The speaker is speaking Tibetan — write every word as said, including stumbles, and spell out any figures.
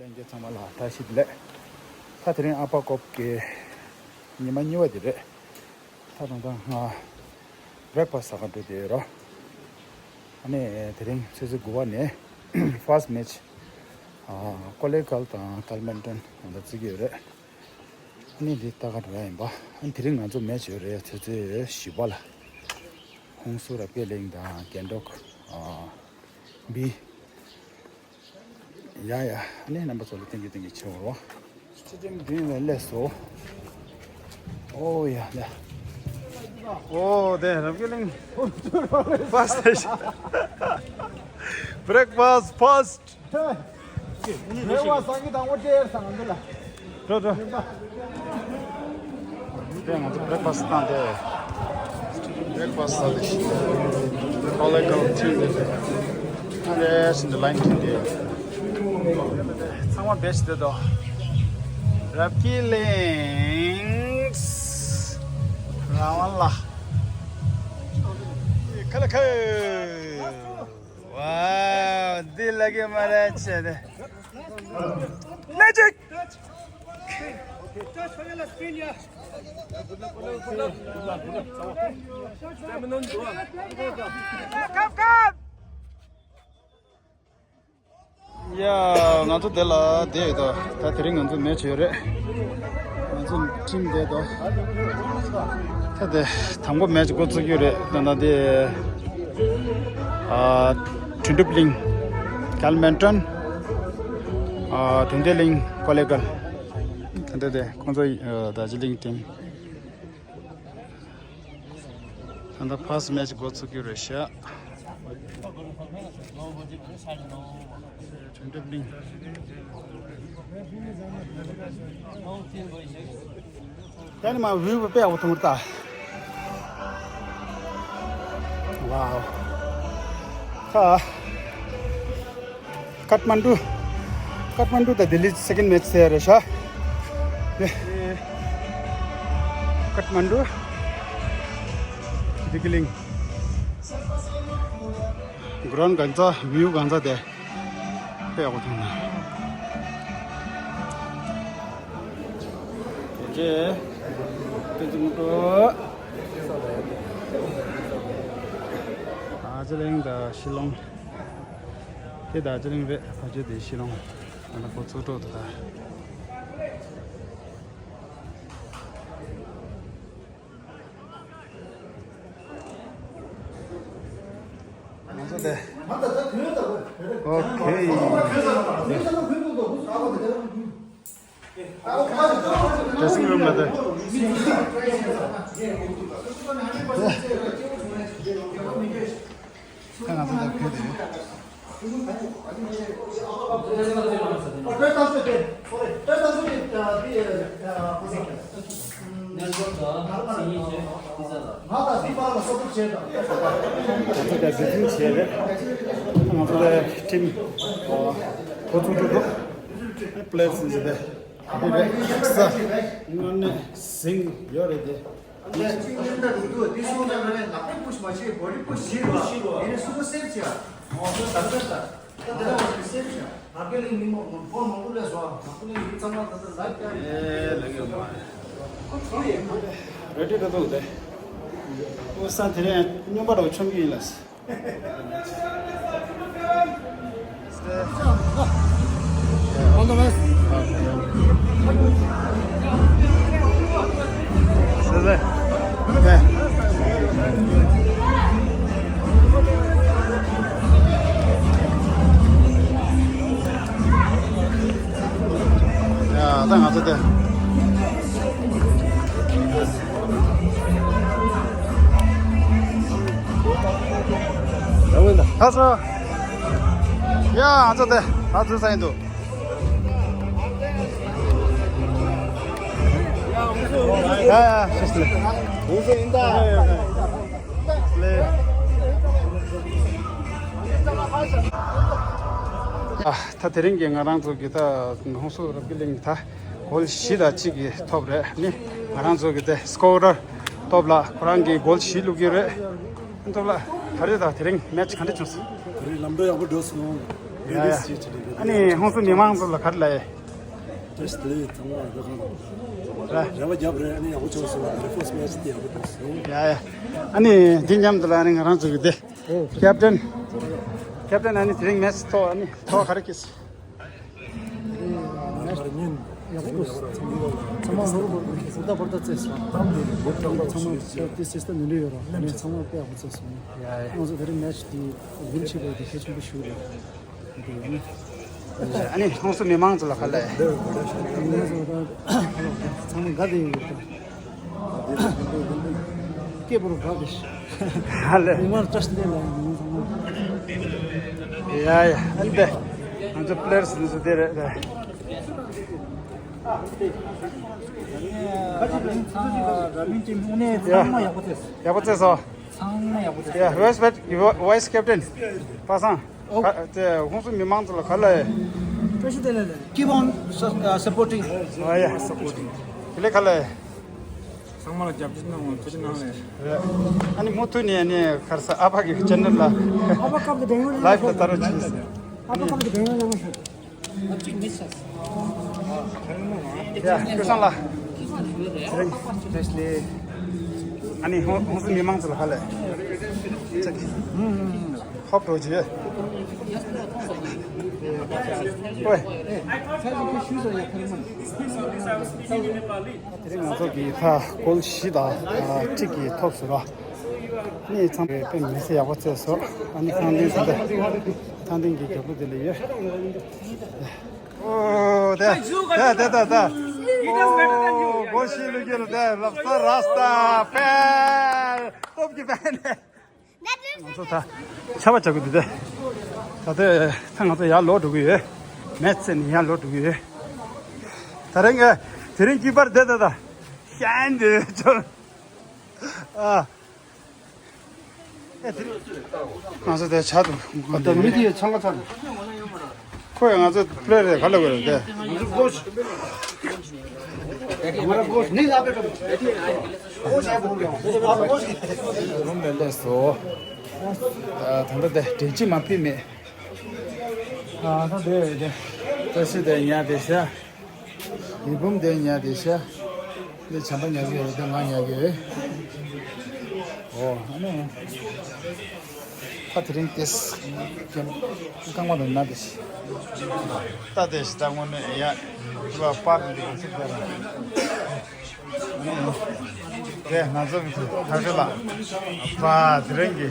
ལྷན་རྒྱས་ཚང་མ་ལ་བཀྲ་ཤིས་བདེ་ལེགས། ད་དེ་རིང་ཨ་ཕ་ཀོབ་ཀྱི་ཉི་མ་གཉིས་པ་དེ་རེད། ད་དང་ད་ང་བྷེ་རེག་ཕ་སི་ཟ་ག་འགྲོ་བསྡད་ཡོད་རོ། ཨ་ནི་དེ་རིང་ཆུ་ཚོད་དགུ་པ་ནས་ཕར་སི་མེ་ཆི་ཀོ་ལེ་གལ་དང་ཀལ་མན་ཊོན་ང་ད་བརྩི་གི་ཡོད་རེད། ཨ་ནི་འདི་ལྟ་ག་འགྲོ་ཡ་ཡིན་པ། ཨ་ནི་དེ་རིང་ང་ཚོ་མེ་ཆི་ཡོད་རེད། ཆུ་ཚོད་བཞི་པ་ལ་ཧུན་སུར་རབ་རྒྱས་གླིང་དང་གན་ཊོག་བི། ཡ་ཡ། ཨ་ནི་རྣམ་པ་ཚོ་ལ་ཐེངས་གཅིག་ཐེངས་གཅིག་ཆེ་བ་རོ། སི་ཊེ་ཌི་ཡམ་མདུན་ལ་སླེབས་སོ། ཨོ་ཡ་ལ། ཨོ་དེ་རབ་རྒྱས་གླིང་ཕར་སི་ཊེ་ཤན། བྷེ་རེག་ཕ་སི་ཕར་སི། བྷེ་རེག་ཕ་སི་སང་གི་དང་པོ་ཅེར་སང་འདི་ལ། འགྲོ་འགྲོ། དེ་ང་ཚོ་བྷེ་རེག་ཕ་སི་བཏང་སྟེ། བྷེ་རེག་ཕ་སི་ཟ་དེ་ཤི། ཁོ་ལེ་ཀལ་ཁྲིམས་དེ། ཨ་རེ་སི་འདི་ལ་ཡིན་ཁྲིམས་དེ། ཚང་མ་བེད་སྤྱད་དོ། རབ་རྒྱས་གླིང་། རང་དབང་ལ། ཁ་ལ་ཁ། ཝའོ། འདི་ལ་གི་མ་རེད་ཆེ་དེ། མེ་ཇིག་ཡ། ང་ཚོ་དེ་ལ་བསྡད་ཡོད་དོ། ད་དེ་རིང་ང་ཚོ་མེ་ཆི་ཡོད་རེད། ང་ཚོ་ཁྲིམས་བསྡད་དོ། ད་དེ་དང་པོ་མེ་ཆི་འགོ་བཙུགས་ཡོད་རེད། ད་ད་དེ་ཨ་དོན་གྲུབ་གླིང་། ཀལ་མན་ཊོན། ཨ་དོན་ལྡན་གླིང་། ཀོ་ལེ་གལ། ད་ད་དེ་ཁོང་ཚོ་ཨ་རྡོ་རྗེ་གླིང་ཁྲིམས། ད་ལྟ་ཕར་སི་མེ་ཆི་འགོ་ཚུགས་ཀྱི་རེད་ཤག་དོན་གྲུབ་གླིང་། ད་ནི་མ་བིའུ་དཔེ་ཡག་པོ་མཐོང་གི་རེད་ད། ཝའོ། ད། ཀཏ་མན་ཌུ། ཀཏ་མན་ཌུ་དང་ལྡི་ལི་སེ་ཀེན་ཌི་མེ་ཆི་ཟེར་རེད་ཤག་ཀཏ་མན་ཌུ། བདེ་སྐྱིད་གླིང་། གྷི་རའུན་ཌི་གང་ཚ། བིའུ་གང་ཚ་དེ། དཔེ་ཡག་པོ་མཐོང་ན། དེ་རྗེས་དེ་ཚོ་མི་འགྲོ། རྡོ་རྗེ་གླིང་དང་ཤི་ལོང་། དེ་རྡོ་རྗེ་གླིང་རེད། ཕ་ཆོས་དེ་ཤི་ལོང་། ང་ལ་ཁོ་ཚོ་འགྲོ་འདུག་ད། ང་ཚོ་དེ། ཨོ་ཁེ། ཌེ་སིང་རུམ་ལ་དེ། ད་ང་ཚོ་དེ་ཕེབས་དེ། ང་ཚོ་དེ་འཛིན་བྱས་རེད། ང་ཚོ་དེ་ཁྲིམས་ཁོ་ཚོ་འགྲོ་འདུག་པི་ལེ་ཊི་ཟིན་བྱས་དེ། དེ་རེད། ས། དངོས་གནས་ཟིང་ཡོད་རེད་དེ། ཨ་ནི་ཅིག་ཉན་ད་འདུག་འདུག་འདི་སོང་ཙང་ང་ནས་ལག་པས་པུཤ་མ་བྱེད། བོ་ཌི་པུཤ་བྱེད་རོགས། ཡིན་ནས་སུ་གོ་སེབ་བྱེད། ཨོ་སོ་ད་ད་ད་ད་ད་ད་སེབ་བྱེད། ང་སྐད་ལེན་མི་མང་ཕོན་མང་པོ་ལས་སོ། ང་སྐད་ལེན་མི་ཚང་མ་ད་ད་ལ་ཀྱ་ཡིན། ཨེ་ལེགས་ཡོད་མ་རེད། ཁོ་ཚོ་ཡིན་མ་རེད། རེ་ཌི་ད་འདུག་དེ། ཨོ་ས་དེ་རིང་སྨྱོན་པ་འདྲ་བོ་མཆོང་གི་ཡིན་ལ། All the best. ཡ། ད་ང་ཚོ་དེ། ད་ཚོ། ཡ། ང་ཚོ་དེ། ད་ཚོ་ས་ཡིན་འདུག་ཡ་ཡ། ཤེས་ལེ། ང་ཚོ་ཡིན་ད། ལེ། ཨ། ད་དེ་རིང་གི་ང་རང་ཚོ་གི་ད་ཧུན་སུར་རབ་རྒྱས་གླིང་ད་གོལ་བཞི་དང་གཅིག་གི་ཐོབ་རེད། ནི་ང་རང་ཚོ་གི་ད་སི་ཀོ་རར་སྟོབས་ལགས་ཁོ་རང་གིས་གོལ་བཞི་བླུགས་ཡོད་རེད། སྟོབས་ལགས་ད་རེས་ད་དེ་རིང་མེ་ཆི་ག་འདྲ་བྱུང་སོང་། དེ་རིང་ལམ་འགྲོ་ཡག་པོ་འགྲོ་སོང་། ཡ་ཡ། ཨ་ནི་ཧུན་སུར་མི་མང་ཚོ་ལ་ག་རེ་ལབ་ཡ། ཏེས་ལེ་ཚང་མ་ལ་གང་། རེ་བ་རྒྱབ་རེད། ཨ་ནི་ཡག་པོ་བྱུང་སོང་། རེ་ཕོར་སི་མེ་ཆི་དེ་ཡག་པོ་བྱུང་སོང་། ཡ་ཡ། ཨ་ནི་འདི་མཉམ་དུ་ལ་ཨ་ནི་ང་རང་ཚོ་གི་དེ། ཨོ། ཀེབ་ཏན། ཀེབ་ཏན། ཨ་ནི་དེ་རིང་མེ་ཆི་ཐོག་ཨ་ནི་ཐོག་ག་རེ་སྐྱེས། ཡག་པོ། ཚང་མ་ལོ་ལོ་ལོ་ལྟ་བར་ད་རྩེས་སོང་། ཚང་མ་དེ་སིས་ཏམ་ནུས་ཡོད་ར། ཚང་མ་དཔེ་ཡག་པོ་རྩེས་སོང་། ང་ཚོ་དེ་རིང་མེ་ཆི་དེ་ཝིན་བྱེད་པའི་དེ་གལ་ཆེན་པོ་ཞིག་རེད། ཨ་ནི་ཧུན་སུར་མི་མང་ཚོ་ལ་ག་རེ་ལབ་ཡ། ཚང་མ་དགའ་བསྡད་ཡོད་རེད། སྐད་པོ་རུ་དགའ་བསྡད་ཤག་ཧ་ལས། མི་མང་བཀྲ་ཤིས་བདེ་ལེགས། ཡ་ཡ། ཨ་ནི་དེ་ང་ཚོ་པི་ལེ་ཡར་སི་འདི་ཚོ་དེ་རེད་དེ། ཚང་མ་ཡག་པོ་རྩེས། ཡག་པོ་རྩེས་སོང་། ཚང་མ་ཡག་པོ་རྩེས། ཡ། Respect your vice captain. པ་སངས། ཨོ། ཨ། དེ་ཧུན་སུར་མི་མང་ཚོ་ལ་ག་རེ་ལབ་ཡ། བཀྲ་ཤིས་བདེ་ལེགས། Keep on su- uh, supporting. ཨ་ཡ། སུ་པོར་ཊིང་། དེ་ལས་ག་རེ་ལབ་ཡ། ཚང་མ་ལ་རྒྱབ་སྐྱོར་གནང་བ་ཐུགས་རྗེ་གནང་ལེ། རེད། ཨ་ནི་མུ་མཐུད་ནས་ཨ་ནི་ག་རེ་ཟེར། ཨ་ཕ་གི་ཅེ་ནལ་ལ་ཨ་ཕ་ཁབ་ཀྱི་དེང་རབས་ལའིབ་ལ་ལྟ་རོགས་གྱིས། ཨ་ཕ་ཁབ་ཀྱི་དེང་རབས་ལ། ཡ། ཀུན་བཟང་ལགས། ཏེས་ལེ། ཨ་ནི་ཧུན་ཧུན་སུར་མི་མང་ཚོ་ལ་ག་རེ་ལབ་ཡ། ཅིག་ཧོབ་འགྲོ་རྒྱུ། ཝེ། དེ་རིང་ང་ཚོ་གི་ད་གོལ་བཞི་དང་གཅིག་གི་ཐོབ་སོང་ར། ནི་ཚང་མས་དཔེ་མི་སྲིད་ཡག་པོ་རྩེས་སོང་། ཨ་ནི་ཐང་ཏིང་ཟེར་འདི། ཐང་ཏིང་གི་རྒྱབ་ལོགས་དེ་ལ་ཡོད། ཨོ། དེ་དེ་དེ་དེ་དེ། ཨོ། གོལ་བཞི་བླུགས་རྒྱུ་ལ་དེ་ལབ་ས་ར་སྟ་ཕེལ། སྟོབས་ཀྱི་ཕན་ནས། ང་ཚོ་ད་ཆར་པ་བྱ་དགོས་འདུག་སྟེ། ད་ལྟ་ད་ང་ཚོ་ཡར་ལོག་འགྲོ་གི་ཡོད། མེ་ཆི་རྩེ་ནས་ཡར་ལོག་འགྲོ་གི་ཡོད། ད་རིང་གི་དེ་རིང་གི་པར་དེ་ད་ད་ཤན་དེ་ཅོར། ཨ། ཨེ་དེ་རིང་ང་ཚོ་དེ་ཆ་དུ་ད་མི་དེ་ཚང་ག་ཚར། ཁོས་ང་ཚོ་པི་ལེ་ཡར་རེད། ག་ལ་དགོས་རེད་དེ། ང་ཚོ་གོ་ཆ། ང་རང་གོ་ཆ་ནི་ལ་བེ་ཏོ། གོ་ཆ་ཡ་གོ་ཆ། རུམ་ལས་ལས་སོ། ད་ད་ལྟ་དེ་དྲན་གཅིག་མ་ཕིག་མེད། ཨ་ད་དེ་དེ་ད་སི་དེ་ཉལ་དེ་ཤ། ཡི་བུམ་དེ་ཉལ་དེ་ཤ། འདི་བྱམས་པ་ཉལ་གི་ཡོད། དེ་ང་ཉལ་གི་ཡོད། ཨོ་ཨ་ནི། ད་དེ་རིང་ཏེས་རྐང་པ་དང་ན་དེ་ཤི། ད་དེ་ཤི་ད་དངོས་གནས་ཡ། ཁྱི་པ་པར་འདི་ག་ཚིག་ད་ར། དེ་ང་ཚོ་གི་ཐག་ཆོད་ལ། པ་དེ་རིང་གི།